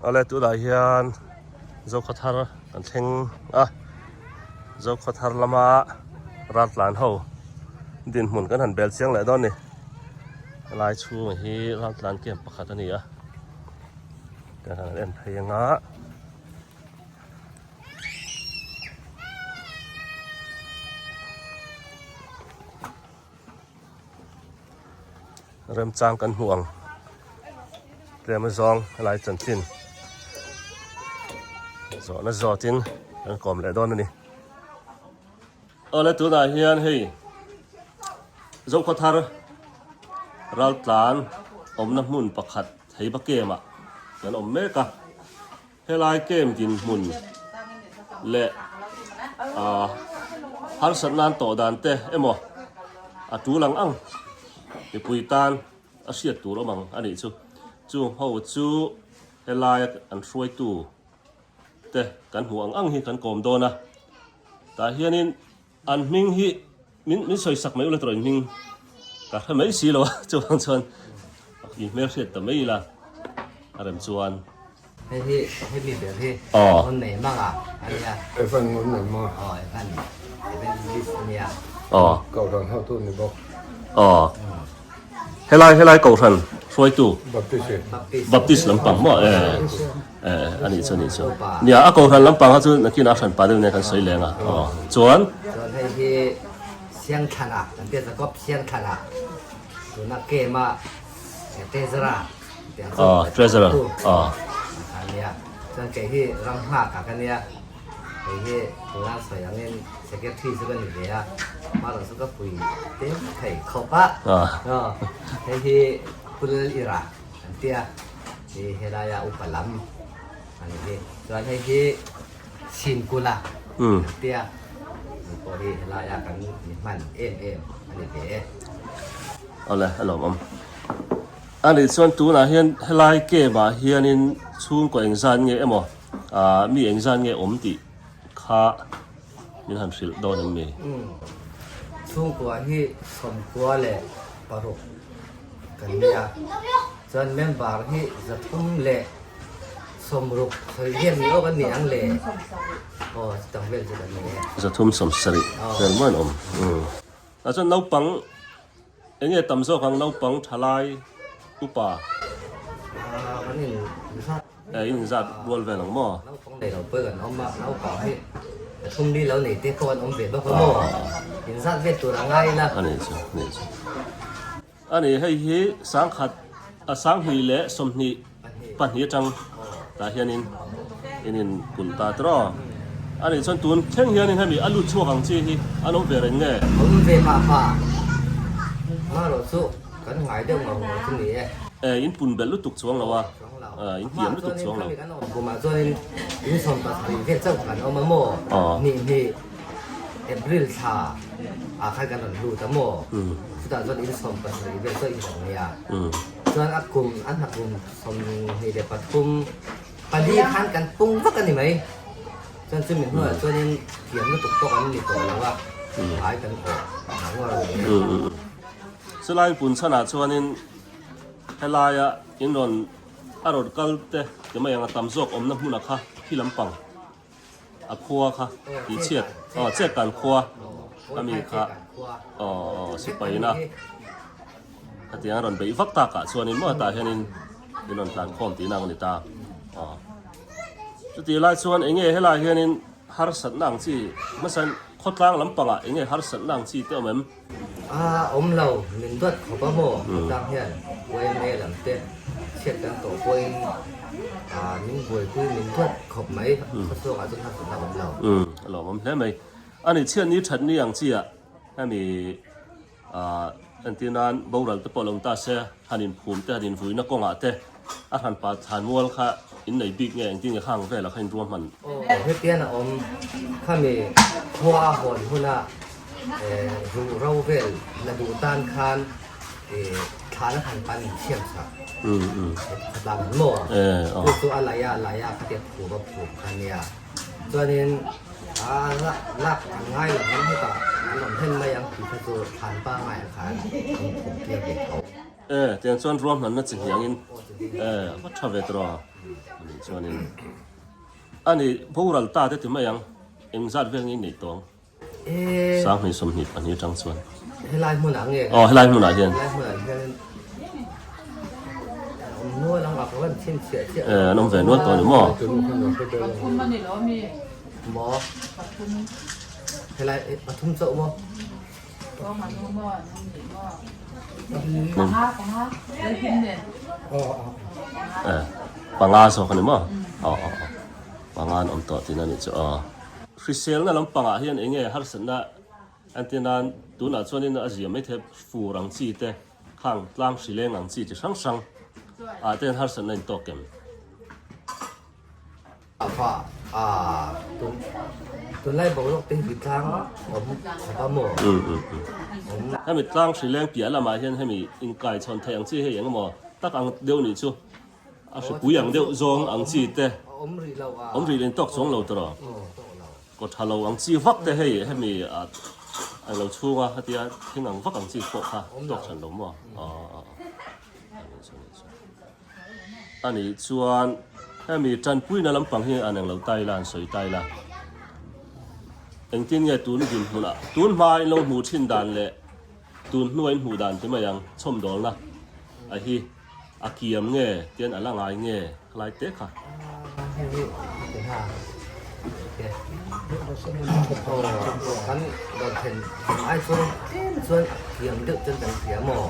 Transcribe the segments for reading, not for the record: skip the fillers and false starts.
Awle tunah hian Zokhawthar kan thleng a, Zokhawthar lama raltlan ho dinhmun kan han bel chiang leh dawn a ni. Helai chhungah hi raltlan camp pakhat a ni a, kan han en phei anga. Remchang kan hmu ang tlem azawng helai chanchin zawhna zawtin kan kawm leh dawn a ni. Awle tunah hian hei Zokhawthar raltlan awmna hmun pakhat Theiba Camp ah kan awm mek a. Helai camp dinhmun leh ah harsat nan tawh dan te emaw a tul ang ang mipui tan a hriat tur awm ang a nih chu. Chung ho chu helaia an hruaitu te kan hmuh ang ang hi kan kawm dawn a. Tah hianin An hming hi min min sawi sak mai ula tawh in hming ka hre mai si lo a chuvang chuan i hmel hriat ta mai ila a rem chuan. Hei hi hemi ber hi ngun nei mang a ania. Evan ngun nei mang a. Aw Evan Evangelist ania. Aw. Kohhran hotu ni bawk. Aw. Helai helai kohhran hruaitu. Baptist. Baptist lampang maw e. Eh, a nih chu a nih chu. Nia, a kohhran lampang kha chu nakin a hranpa deuh nen kan sawi leng a. Aw, chuan. Chuan hei hi Siangthlana, kan tia Jacob Siangthlana, tuna camp a Treasurer tih ang chu. Aw, Treasurer, aw. A nia, chuan kei hi Ramnghaka ka nia, kei hi tuna sawi angin Secretary chu ka ni ve a, amaherawh chu ka pui te thei khawp a. Aw, hei hi Pu Lalira kan tia. Hi helaia upa lam a ni hi. Chuan hei hi Chhinkula kan tia ang pawh hi helaia kan mi hman em em a ni ve e. Awle a lawmawm. A nih chuan tunah hian helai camp ah hianin chhungkaw engzat nge emaw ah mi engzat nge awm tih kha min han hrilh dawn em mi? Chhungkua hi 90 leh 6 kan nia. Chuan member hi 360 sawi hian ni awk an ni ang le. Aw chutang vel chu kan ni e. 370 vel maw an awm. Tah chuan naupang eng nge tam zawk ang naupang thalai upa. Kan in zat. E in inzat rual vel ang maw? Naupang nei lo pawh kan awm a, naupang hi pathum li lo nei te pawh an awm ve bawk a maw? Inzat vel tur a ngai ila. A nih chu, a nih chu. A ni, hei hi 10,000 a 2022 atang tah hianin in in kulh ta tawh. A nih chuan tun thleng hianin hemi a lut chhuak ang chi hi an awm ve reng nge? Awm ve mah mah, marawh chu kan ngai deuh ngau ngau chu ni e. E, in pun belh lutuk chuang lo a, in tiam lutuk chuang lo. Khami kan awm kumah chuanin in 17 vel chauh kan awm a maw? Nih hnih. April thla ah khan kan rawn lut a maw? Chutah chuan in 17 vel chu a inang mai a. Chuan a kum a hna kum 23 pali khan kan pung vak a ni mai. Chuan chumi hnuaiah chuanin thiam lutuk pawh kan ni tawh lo a, ai kan awh ang ngawr a ni e. Chulai pun chhanah chuanin helaia in rawn a rawn kal te ti mai ang a tam zawk awmna hmunah kha khi lampang. A khua kha tih chhiat aw chet kan khua ami kha aw aw sipai ina khatiang a rawn beih vak tak ah chuanin maw tah hianin in rawn tlan khawm tihna ang a ni ta aw chutih lai chuan eng nge helai hianin harsatna ang chi hmasa khawtlang lampangah eng nge harsatna ang chi te awm em? A awm lo, min duat khawp a maw? Khawtlang hian YMA lam te chhiat kan tawh pawhin min buaipui min duat khawp mai, khawchhuak ah chuan harsatna awm lo. Umm, a lawmawm hle mai. A nih chhiat ni that ni ang chi ah hemi entir nan boral te pawh lo awm ta se, han inphum te han invuina kawngah te a hran pah thlan mual kha in nei bik nge engtin nge khang velah kha in ruahman. Aw, hetian a awm khami khua a hawn huna Ruh ro vel la duh tan khan thlan a han pan thiam sak khawtlang an maw? Chu chu a laia laia khatia phum a phum kha nia. Chuanin a lak an ngai lo ang hetah an awm hen mai ang tih kha chu thlan pangngai ah khan an phum tir ve tho. E, tiang chuan ruahmanna chi hniangin e, a va tha ve tawh a. Chuanin ani boral ta te ti mai ang engzat vel nge i neih tawng? 2022 atang chuan. Helai hmunah nge? Aw helai hmunah hian. Helai hmunah hian awm nual ang a ka van chhin chhiah chiah. Eh an awm ve nual tawh a ni maw? Pathum a ni lo mi? Maw? Pathum. Helai pathum chauh maw? Tawng a nu maw? An awm rih maw? Panga panga Lalhim nen. Eh panga zawk a ni maw? Aw aw aw panga an awm tawh tihna a nih chu aw. Hriselna lampangah hian eng nge harsatna entir nan tunah chuanin a zia maithei fur ang chi te, khang tlang hrileng ang chi chi hrang hrang ah te hian harsatna in tawk em? Fa a tun tunlai boruak te hi tlang awm khawp a maw? Hemi tlang hrileng piah lamah hian hemi inkaichhawn theih ang chi hei eng emaw tak ang deuh nih chu. A hripui ang deuh zawng ang chi te awm rih leh tawk chuang lo tawh kaw tha lo ang chi vak te hei hemi a lo chhung a hetia thing ang vak ang chi pawh kha tawk than lo maw a nih chuan hemi tanpuina lampang hi an englo ta ila an sawi ta ila engtin nge tun dinhmunah tun hma in lo hmuh thin dan leh tun hnuai in hmuh dan ti mai ang chhawmdawlna a hi. A kiam nge tian a la ngai nge khalai te kha. Kan rawn then ai chuan tlem chuan a kiam deuh chuan kan hria maw?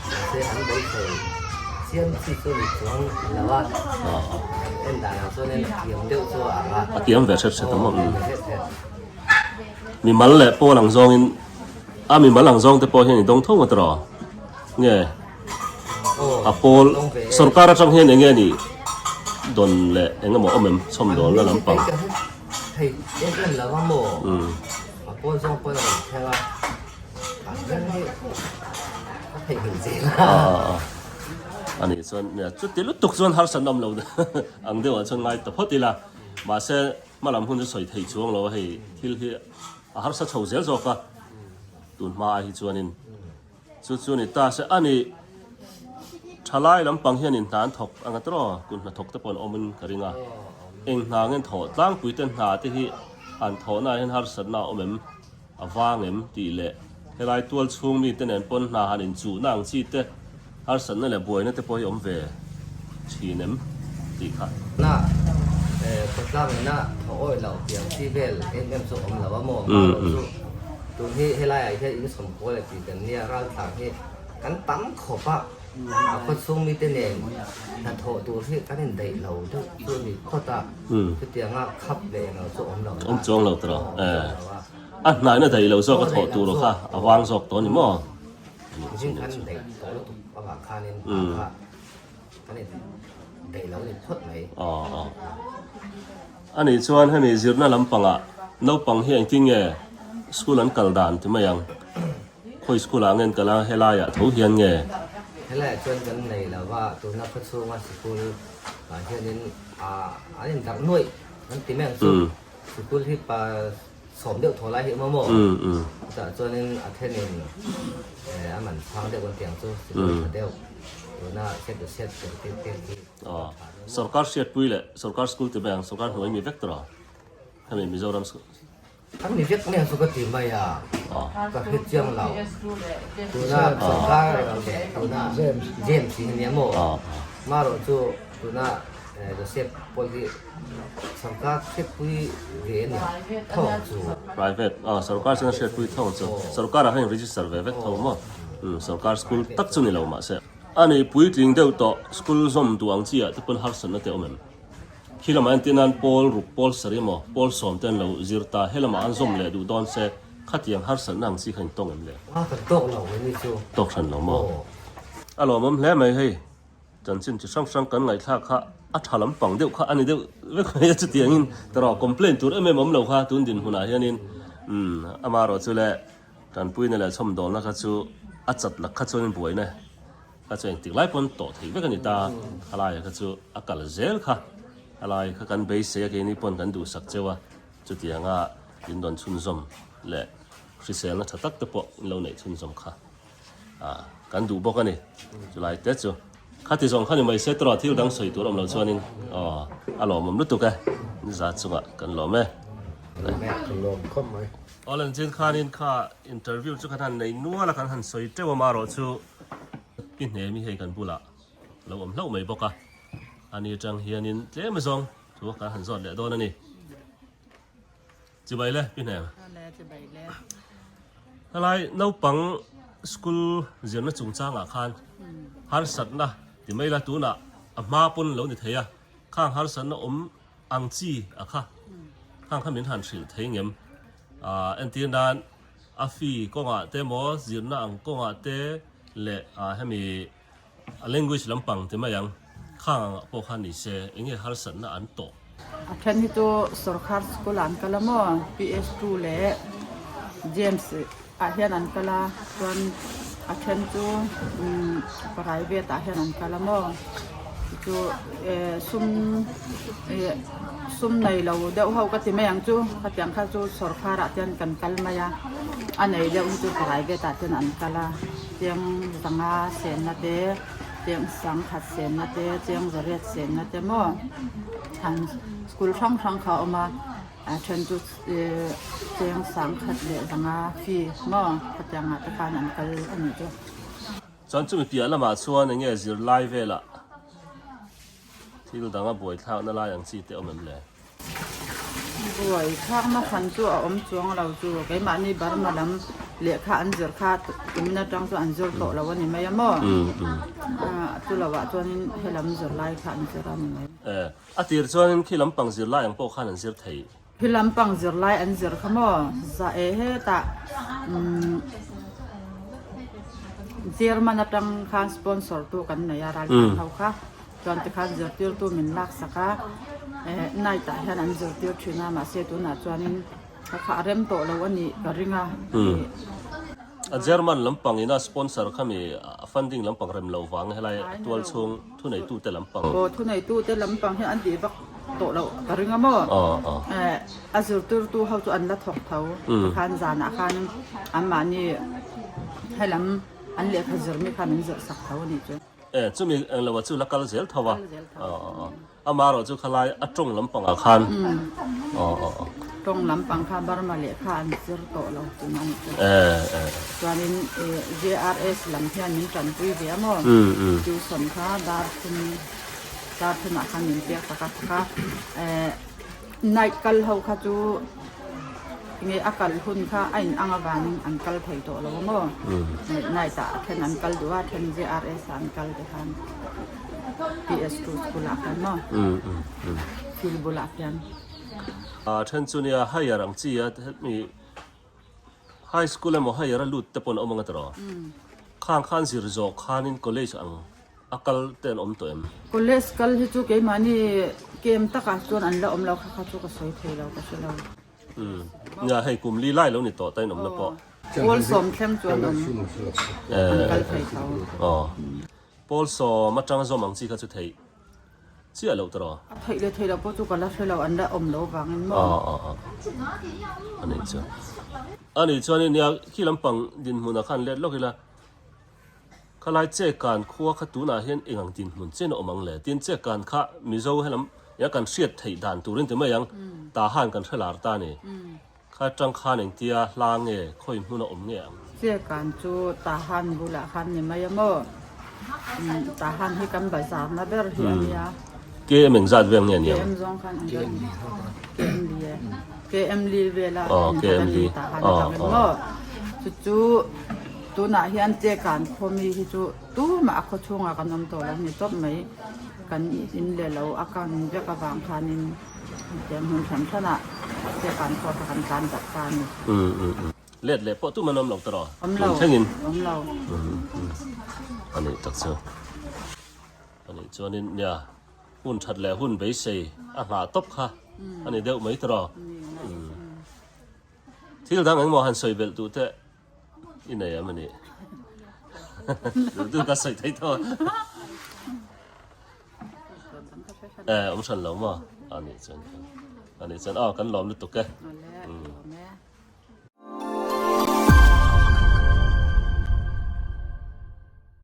Mahse an beisei chiam chi chu ni chuang lo a, kan en danah chuan a kiam deuh chu a ang a. A kiam ve hret hret a maw? Mimal leh pawl ang zawngin a mimal ang zawng te pawh hian i dawng tho ngawt rawh nge a pawl sorkar atang hian enge ni dawn leh eng emaw awm em chhawm dawn la lampang hei em em lo a maw a pawl zawng pawn a rawn thleng a a hming hi a theihnghilh zel a a nih chuan chuti lutuk chuan harsatna awm lo ang deuh ah chuan ngai ta phawt ila mahse Hma lam hun chu sawi thei chuang lo a, hei thil hi a harsa chho zel zawk a, tun hma ai hi chuanin chu chu ni ta se a ni. Thalai lampang hianin hna an thawk ang a tawh, kut hnathawk te pawh an awmin ka ring a, eng hna ngen thawh tlangpui te hna te hi an thawhna ah hian harsatna a awm em, a vang em tih leh helai tual chhung mite nen pawn hna han inchuhna ang chi te harsatna leh buaina te pawh hi awm ve thin em tih kha. Na khawtlang ina thaw awih loh piang chi vel em em chu awm lo a maw mah loh chu tun hi helai ah hian in sawmkawl leh tih kan nia raltlang hi kan tam khawp a a khaw chhung mite nen hnathawh tur hi kan indaih lo deuh chu a ni phawt a chutianga khap leh englo chu awm lo Awm chuang lo tawh a. A hnaina daih lo zawk a thawh tur kha a vang zawk tawh a ni maw? Mihring kan daih tawh lutuk avang khanin hna kha kan in daih lo ni phawt mai. Aw aw. A nih chuan hemi zirna lampangah naupang hi engtin nge school an kal dan ti mai ang? Khawi school ah nge an kal a, helaiah tho hian nge? Helaiah chuan kan nei lo va, tuna khawchhunga sikul ah hianin an indarh nuaih an ti mai ang chu. Sikul hi pa Sawm deuh thaw lai hi awm a maw? Chutah chuanin a thenin a man chhang deuh kan tih ang chu sikul tha deuh tuna set to set tel tir te hi tha hle maw? Sorkar hriatpui leh sorkar school ti mai ang sorkar hnuai mi vek tawh a hemi Mizoram school. Kan mi vek mai ang chu ka ti mai a ka hre chiang lo tuna sorkar leh tuna James hi ania maw? Marawh chu tuna Joseph pawh hi Sorkar hriatpui ve a ni tho ang chu. Private, aw sorkar chuan a hriatpui tho ang chu. Sorkar ah hian register ve vek tho maw? Umm sorkar school tak chu ni lo mahse. A nih puitling deuh tawh school zawm duh ang chi ah te pawn harsatna te awm em? Khi lamah entir nan pawl ruk pawl sarih emaw pawl sawm te an lo zir ta, he lamah an zawm leh duh dawn se khatiang harsatna ang chi kha in tawng em le? A kan tawk lo em ni chu. Tawk hran lo maw? A lawmawm hle mai hei. Chanchin chi hrang hrang kan ngaihthlak kha a tha lampang deuh kha a ni deuh vek mai a chutiangin tawrh complaint tur em em awm lo kha tun dinhmunah hianin umm amaherawhchu le tanpuina leh chhawmdawlna kha chu a chat lak kha chuanin buaina kha chu engtik lai pawn tawh theih vek a ni ta khalaia kha chu a kal zel kha khalai kha kan beisei a keini pawn kan duhsak cheu a chutianga in rawn chhunzawm leh hriselna tha tak te pawh in lo neih chhunzawm kha. Ah, kan duh bawk a ni. Chulai te chu. Khati zawng kha ni mai se tawrh thil dang sawi tur awm lo chuanin aw a lawmawm lutuk e, ni za chungah kan lawm e. Ka lawm khawp mai. Aw Lenchin khanin kha interview chu kan han nei nual a kan han sawi teuh a marawh chu pi hnemi hei kan bulah lo awm hlauh mai bawk a, ani atang hianin tlem azawng thu kan han zawt leh dawn a ni. Chibai le pi hnem. Helai naupang school zirna chungchangah khan harsatna ti mai la tunah a hma pawn lo ni thei a, khang harsatna awm ang chi a kha khang kha min han hrilh thei ngem. Ahh entir nan a fee kawngah te maw zirna ang kawngah te leh ah hemi A language lampang ti mai ang, khang angah pawh khan ni se, eng nge harsatna an tawh? A then hi chu sorkar school ah an kal a maw, PS2 leh James ah hian an kal a, chuan a then chu private ah hian an kal a maw, chu sum sum nei lo deuh ho ka ti mai ang chu, khatiang kha chu sorkar ah te hian kan kal mai a, a nei deuh hi chu private ah te hian an kal a. Cheng zanga senna te, cheng sangkhat senna te, cheng zariat senna te maw an school hrang hrang kha a awm a, a then chu cheng sangkhat leh zanga fee maw khatiangah te khan an kal a nih chu. Chuan chumi piah lamah chuan eng nge zirlai velah thil dang a buaithlakna lai ang chi te awm em le? Buai thlakna hran chu a awm chuang lo chu keimahni Burma lam lehkha an zir kha tumin atang chuan an zir tawh lo a ni mai a maw? Chu lovah chuanin helam zir lai kha an zir a ni mai. A tir chuanin khi lampang zir lai ang pawh khan an zir thei. Khi lampang zir lai an zir kha maw? Za e hetah German atang khan sponsor tu kan nei a raltlan ho kha. Chuan tikhan zirtirtu min laksak a, eh night ah hian an zirtir thin a, mahse tunah chuanin ka kha a rem tawh lo a nih ka ring a. A German lampang ina sponsor kha mi a funding lampang rem lo vang helai a tual chhung thuneitute lampang. Aw thuneitute lampang hian an tih vak tawh loh ka ring a maw? Eh a zirtirtu ho chu an la thawk tho, tikhan zanah khan anmahni helam an lehkha zirmi khan an zirhsak tho a nih chu. E, chumi eng lo ah chu la kal zel tho a. Aw aw aw. Ama erawh chu khalai a tawng lampang ah khan. Aw aw aw. Tawng lampang kha Burma lehkha an zir tawh lo tun a ni chu. E e. Chuanin e JRS lam hian min tanpui ve a maw? Tuition kha dar thum dar thum ah khan min pek tak a kha e night kal ho kha chu Nge a kal hun kha a in ang avangin an kal thei tawh lo a maw? Night ah then an kal duh a, then JRS ah an kal te khan PS2 school ah khan maw? Field bulah khian. A then chu nia higher ang chi a hemi high school emaw higher a lut te pawn a awm ang a tiraw? Khang khan zir zawh khanin college ang a kal te an awm tawh em? College kal hi chu keimahni kem takah chuan an la awm lo kha kha chu ka sawi thei lo ka hre lo. Umm nia hei kum li lai lo ni tawh ta in awmna pawh. Pawl sawm thleng chuan awm an kal thei tho. Aw pawl sawm atanga zawm ang chi kha chu theih chiah loh tawh. A theih leh theih loh pawh chu ka la hre lo an la awm lo vangin maw. Aw aw aw a nih chu a nih chuan nia khi lampang dinhmunah khan let lawk ila. Khalai Chekan khua kha tunah hian eng ang dinhmun chen a awm ang le? Tin, Chekan kha Mizo helam eng a kan hriat theih dan turin ti mai ang, Tahan kan hre lar ta a ni. Kha atang khan engtia hla nge, khawi hmun a awm nge ang? Chekan chu Tahan bulah khan ni mai a maw? Tahan hi kan bazar na ber hi a nia. KM engzat vel nge ni ang? KM zawng khan an rawn KM li e. KM li vela in khat a ni Tahan atangin maw? Chu chu. Tunah hian Chekan khawmi hi chu tumah a khawchhungah kan awm tawh lo ni tawp mai. Kan in leh lo a kan vek avang khanin hetiang hmun hran hranah Chekan khua kha kan tlan darh ta a ni. Let leh pawh tumah an awm lo tawh Awm lo, thlengin. Awm lo. A nih tak chu. A nih chuanin nia hun that leh hun beisei a nghah tawp kha a ni deuh mai tawh. Thil dang engmaw han sawi belh duh teh. I nei em ani? Duh duh ka sawi thei tawh. Eh, awm hran lo maw? A nih chuan. A nih chuan, aw kan lawm lutuk e.